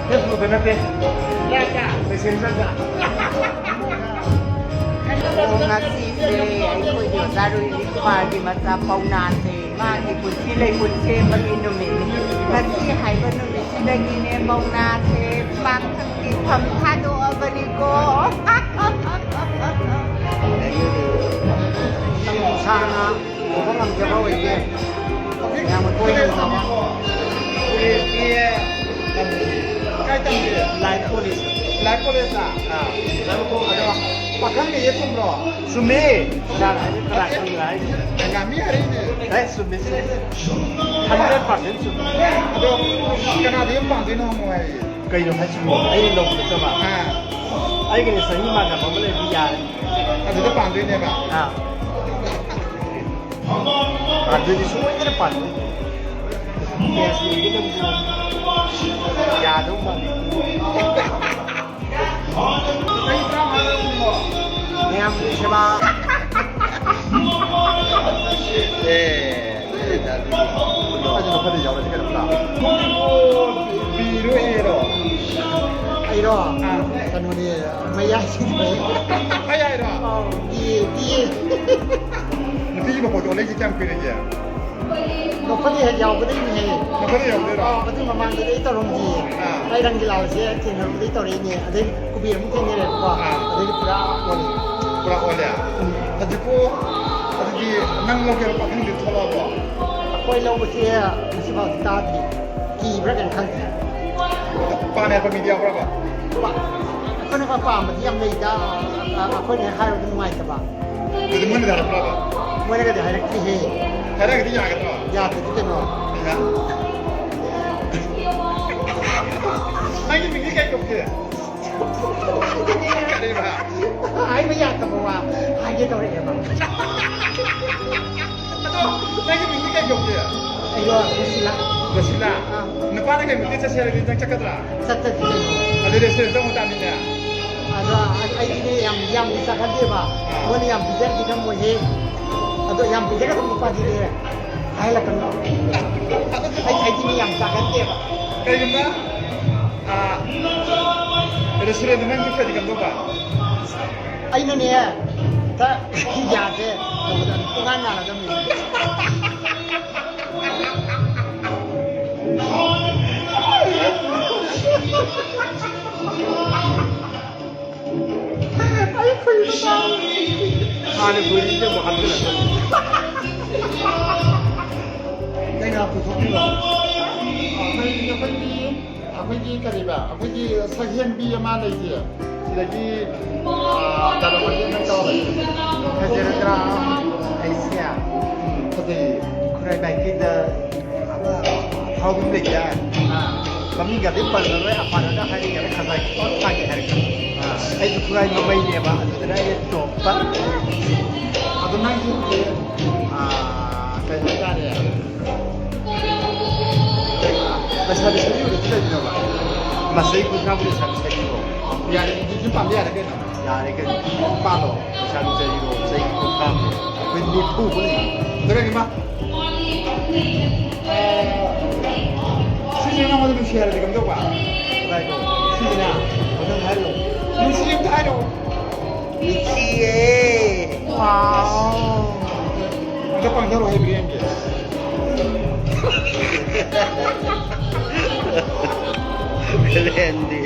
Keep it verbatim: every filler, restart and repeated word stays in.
ꯐꯦꯁꯕꯨꯛꯇ ꯅꯠꯇꯦ꯫ ꯃꯦꯁꯦꯟꯖꯔꯗ꯫ ꯑꯣ, ꯉꯁꯤꯁꯦ ꯑꯩꯈꯣꯏꯒꯤ ꯑꯣꯖꯥ ꯔꯣꯍꯤꯅꯤ ꯀꯨꯃꯥꯔꯒꯤ ꯃꯆꯥ ꯄꯧꯅꯥꯁꯦ ꯃꯥꯒꯤ ꯄꯨꯟꯁꯤ ꯂꯩꯄꯨꯟ ꯁꯦꯝꯕꯒꯤ ꯅꯨꯃꯤꯠꯅꯤ꯫ ꯉꯁꯤ ꯍꯥꯏꯕ ꯅꯨꯃꯤꯠꯁꯤꯗꯒꯤꯅꯦ ꯄꯧꯅꯥꯁꯦ ꯄꯥꯡꯊꯛ ꯁꯤꯐꯝ ꯊꯥꯗꯣꯛꯑꯕꯅꯤꯀꯣ꯫ ꯁꯥꯡꯅ ꯎꯕ ꯉꯝꯖꯕ ꯑꯣꯏꯒꯦ꯫ ꯌꯥꯝꯅ ꯇꯣꯏꯅ ꯎꯅꯕ꯫ ꯀꯥꯏ ꯇꯝꯒꯦ? Life college. ꯂꯥꯏꯐ ꯀꯣꯂꯦꯖꯇ? ꯑꯥ꯫ ꯑꯗꯣ ꯄꯥꯈꯪ ꯂꯩꯌꯦ ꯆꯨꯝꯕ꯭ꯔꯣ? ꯆꯨꯝꯃꯦ꯫ ꯀꯅꯥꯅ ꯍꯥꯏꯔꯤ? ꯀꯅꯥ ꯈꯪꯗꯅ ꯍꯥꯏꯔꯤꯅꯣ? ꯉꯥꯃꯤ ꯍꯥꯏꯔꯛꯏꯅꯦ꯫ ꯑꯦ, ꯆꯨꯝꯃꯦ, ꯆꯨꯝꯃꯦ꯫ ꯍꯟꯗ꯭ꯔꯦꯠ ꯄꯥꯔꯁꯦꯟ ꯆꯨꯝꯃꯦ꯫ ꯑꯗꯣ ꯀꯅꯥꯗ ꯌꯨꯝ ꯄꯥꯟꯗꯣꯏꯅꯣ ꯍꯪꯉꯣ ꯍꯥꯏꯌꯦ꯫ ꯀꯩꯅꯣ ꯍꯥꯏꯁꯤꯕꯣ? ꯑꯩꯅ ꯂꯧꯕ ꯅꯠꯇꯕ? ꯑꯥ꯫ ꯑꯩꯒꯅꯦ ꯆꯍꯤ ꯃꯥꯟꯅꯕ ꯑꯃ ꯂꯩꯕ ꯌꯥꯔꯦ꯫ ꯑꯗꯨꯗ ꯄꯥꯟꯗꯣꯏꯅꯦꯕ? ꯑꯥ꯫ ꯄꯥꯟꯗꯣꯏꯗꯤ ꯁꯣꯏꯗꯅ ꯄꯥꯟꯗꯣꯏꯅꯦ꯫ ꯀꯌꯥ ꯁꯨꯔꯒꯦ ꯅꯪꯕꯨ? ꯌꯥꯗꯧ ꯃꯥꯜꯂꯤ꯫ ꯆꯍꯤ ꯇꯔꯥꯃꯉꯥ ꯁꯨꯔꯕꯣ? ꯃꯌꯥꯝꯒꯤ ꯁꯦꯕꯥ꯫ ꯑꯦ꯫ ꯑꯗꯨꯅ ꯈꯔꯗꯤ ꯌꯥꯎꯔꯁꯤ ꯀꯩꯅꯣ, ꯄꯨꯔꯥ꯫ ꯕꯤꯔꯣ ꯑꯦꯔꯣ? ꯑꯩꯔꯣ? ꯑꯥ꯫ ꯀꯩꯅꯣꯅꯦ, ꯃꯌꯥꯏꯁꯤꯅꯦ꯫ ꯃꯌꯥꯏꯔꯣ? ꯑꯧ, ꯕꯤ ꯑꯦ, ꯕꯤ ꯑꯦ꯫ ꯅꯨꯄꯤꯒꯤ ꯃꯈꯣꯟꯗꯣ ꯑꯣꯜꯂꯛꯏꯁꯦ ꯀꯌꯥꯝ ꯀꯨꯏꯔꯒꯦ? ꯅꯣꯛꯐꯗꯦ ꯍꯦꯛ ꯌꯥꯎꯕꯗꯩꯅꯦꯍꯦ꯫ ꯅꯣꯛꯐꯗꯦ ꯌꯥꯎꯕꯗꯩꯔꯣ? ꯑꯧ, ꯑꯗꯨ ꯃꯃꯥꯡꯗꯗꯤ ꯑꯩ ꯇꯧꯔꯝꯗꯤꯌꯦ꯫ ꯑꯥ꯫ ꯑꯩ ꯔꯪꯒꯤꯂꯥꯁꯦ ꯊꯦꯡꯅꯔꯨꯕꯗꯩ ꯇꯧꯔꯛꯏꯅꯦ꯫ ꯑꯗꯩ ꯀꯨꯕꯦꯔ ꯑꯃꯨꯛ ꯊꯦꯡꯅꯔꯦꯕꯀꯣ꯫ ꯑꯥ꯫ ꯑꯗꯩꯗꯤ ꯄꯨꯔꯥ ꯑꯣꯜꯂꯦ꯫ ꯄꯨꯔꯥ ꯑꯣꯜꯂꯦ? ꯎꯝ꯫ ꯍꯧꯖꯤꯛꯄꯨ ꯑꯗꯨꯗꯤ ꯅꯪ ꯂꯧꯒꯦ ꯍꯥꯏꯕ ꯄꯥꯈꯪꯗꯤ ꯊꯣꯛꯂꯛꯑꯕꯣ? ꯑꯩꯈꯣꯏ ꯂꯧꯕꯁꯦ ꯉꯁꯤꯐꯥꯎꯗꯤ ꯇꯥꯗ꯭ꯔꯤ꯫ ꯀꯤꯕ꯭ꯔꯥ ꯀꯩꯅꯣ ꯈꯪꯗꯦ꯫ ꯄꯥꯝꯃꯦ ꯍꯥꯏꯕ ꯃꯤꯗꯤ ꯌꯥꯎꯕ꯭ꯔꯕ? ꯄꯥ-, ꯑꯩꯈꯣꯏꯅ ꯄꯥꯝꯕꯗꯤ ꯌꯥꯝ ꯂꯩꯗ꯫ ꯑ-, ꯑ-, ꯑꯩꯈꯣꯏꯅ ꯍꯥꯏꯔꯨꯕꯗꯤ ꯅꯨꯡꯉꯥꯏꯇꯕ꯫ ꯑꯗꯨꯗꯤ ꯃꯣꯏꯅꯗꯤ ꯍꯥꯏꯔꯛꯄ꯭ꯔꯕ? ꯃꯣꯏꯅꯒꯗꯤ ꯍꯥꯏꯔꯛꯇꯦꯍꯦ꯫ ꯍꯥꯏꯔꯛꯑꯒꯗꯤ ꯌꯥꯒꯗ꯭ꯔꯣ? ꯌꯥꯗꯗꯤ ꯀꯩꯅꯣ? ꯍꯩꯃꯥ꯫ ꯅꯪꯒꯤ ꯃꯤꯡꯗꯤ ꯀꯩ ꯀꯧꯒꯦ? ꯀꯔꯤꯕ? ꯍꯥꯏꯕ ꯌꯥꯗꯕ ꯋꯥ ꯍꯥꯏꯒꯦ ꯇꯧꯔꯛꯑꯦꯕ꯫ ꯑꯗꯣ ꯅꯪꯒꯤ ꯃꯤꯡꯗꯤ ꯀꯩ ꯀꯧꯒꯦ? ꯑꯩꯔꯣ? ꯔꯣꯁꯤꯂꯥ꯫ ꯔꯣꯁꯤꯂꯥ? ꯑꯥ꯫ ꯅꯨꯄꯥꯅ ꯀꯩ ꯃꯇꯦꯛ ꯆꯠꯁꯦ ꯍꯥꯏꯔꯗꯤ ꯅꯪ ꯆꯠꯀꯗ꯭ꯔꯥ? ꯆꯠꯇꯗꯤ ꯀꯩꯅꯣ꯫ ꯑꯗꯨ ꯔꯦꯁꯇꯨꯔꯦꯟꯇ ꯑꯃꯨꯛ ꯇꯥꯃꯤꯟꯅ꯫ ꯑꯗꯣ ꯑꯩ-, ꯑꯩꯗꯤꯅꯦ ꯌꯥꯝ ꯌꯥꯝꯗꯤ ꯆꯥꯒꯟꯗꯦꯕ꯫ ꯑꯥ꯫ ꯃꯣꯏꯅ ꯌꯥꯝ ꯄꯤꯖꯔꯗꯤ ꯉꯝꯃꯣꯏꯍꯦ꯫ ꯑꯗꯣ ꯌꯥꯝ ꯄꯤꯖꯒꯗꯕ ꯅꯨꯄꯥꯗꯤꯅꯦ ꯍꯥꯏꯍꯜꯂꯛꯀꯅꯨ꯫ ꯑꯩ, ꯑꯩꯗꯤ ꯃꯤ ꯌꯥꯝ ꯆꯥꯒꯟꯗꯦꯕ꯫ ꯀꯩꯒꯨꯝꯕ, ꯑꯥ, restaurant ꯅꯪ ꯆꯠꯈ꯭ꯔꯗꯤ ꯀꯝꯗꯧꯕ? ꯑꯩꯅꯅꯦ, ꯍꯦꯛꯇ ꯌꯥꯗꯦ ꯇꯧꯕꯗ ꯄꯨꯡꯉꯥꯟ ꯉꯥꯜꯂꯗꯕꯅꯤ꯫ ꯑꯩ ꯐꯨꯔꯤꯠ ꯃꯆꯥ꯫ ꯍꯥꯟꯅ ꯐꯨꯔꯤꯠꯁꯦ ꯑꯃꯨꯛ ꯍꯥꯞꯆꯤꯜꯂꯛꯀꯅꯤ꯫ ꯀꯩꯅꯣ ꯄꯨꯊꯣꯛꯄꯤꯔꯣ? ꯑꯩꯈꯣꯏꯒꯤ, ꯑꯩꯈꯣꯏꯒꯤ, ꯑꯩꯈꯣꯏꯒꯤ ꯀꯔꯤꯕ? ꯑꯩꯈꯣꯏꯒꯤ ꯁꯛꯍꯦꯟꯕꯤ ꯑꯃ ꯂꯩꯁꯦ꯫ ꯁꯤꯗꯒꯤ, ꯑꯥ, ꯀꯩꯅꯣ ꯃꯇꯦꯛ ꯑꯃ ꯇꯧꯔꯦ꯫ ꯐꯖꯔꯗ꯭ꯔꯥ? ꯑꯩꯁꯦ ꯐꯖꯩꯌꯦ꯫ ꯈꯨꯔꯥꯏ ꯃꯥꯏꯀꯩꯗ ꯑꯃ ꯑꯐꯥꯎꯕꯤ ꯑꯃ ꯂꯩꯗꯥꯏ? ꯑꯥ꯫ ꯃꯃꯤꯡꯒꯗꯤ ꯄꯜꯂꯔꯣꯏ, ꯑꯄꯥꯟꯕꯗ ꯍꯥꯏꯔꯛꯀꯦ, ꯈꯖꯥꯏ ꯈꯤꯇꯪ ꯊꯥꯒꯦ ꯍꯥꯏꯔꯛꯀꯦ꯫ ꯑꯥ꯫ ꯑꯩꯁꯨ ꯈꯨꯔꯥꯏ ꯃꯃꯩꯅꯦꯕ, ꯑꯗꯨꯗꯅ ꯑꯩꯅ ꯇꯣꯞꯄ꯫ ꯑꯗꯣ ꯅꯪꯁꯨ ꯍꯧꯖꯤꯛ, ꯑꯥ, ꯀꯩ ꯍꯥꯏꯇꯥꯔꯦ? ꯂꯩꯁꯥꯕꯤ ꯁꯔꯤ ꯑꯣꯏꯔꯗꯤ ꯀꯩꯒꯤꯅꯣꯕ? ꯃꯁꯩ ꯀꯨꯟꯊ꯭ꯔꯥꯕꯨ ꯂꯩꯁꯥꯕꯤ ꯁꯔꯤꯔꯣ? ꯌꯥꯔꯦ, ꯍꯧꯖꯤꯛꯁꯨ ꯄꯥꯝꯕ ꯌꯥꯔꯦ ꯀꯩꯅꯣ꯫ ꯌꯥꯔꯦ ꯀꯩꯅꯣ꯫ ꯄꯥꯜꯂꯣ꯫ ꯂꯩꯁꯥꯕꯤ ꯁꯔꯤꯔꯣ? ꯆꯍꯤ ꯀꯨꯟꯊ꯭ꯔꯥꯃꯨꯛ꯫ ꯑꯩꯈꯣꯏ ꯅꯤꯐꯨ ꯍꯨꯝ꯫ ꯑꯗꯨꯒ ꯏꯃꯥ, ꯑꯥ, ꯁꯤꯁꯦ ꯅꯉꯣꯟꯗ ꯅꯨꯡꯁꯤ ꯍꯥꯏꯔꯗꯤ ꯀꯝꯗꯧꯕ? ꯀꯗꯥꯏꯗꯣ? ꯁꯤꯁꯤꯅ? ꯃꯊꯪ ꯍꯥꯏꯔꯣ꯫ ꯅꯨꯡꯁꯤ ꯑꯝꯇ ꯍꯥꯏꯔꯛꯑꯣ꯫ ꯅꯨꯡꯁꯤꯌꯦ꯫ ꯋꯥꯎ꯫ ꯑꯝꯇ ꯄꯥꯡꯊꯔꯣ ꯍꯩꯕ꯭ꯔꯥ ꯌꯦꯡꯒꯦ꯫ ꯕ꯭ꯔꯦꯟꯗꯤ꯫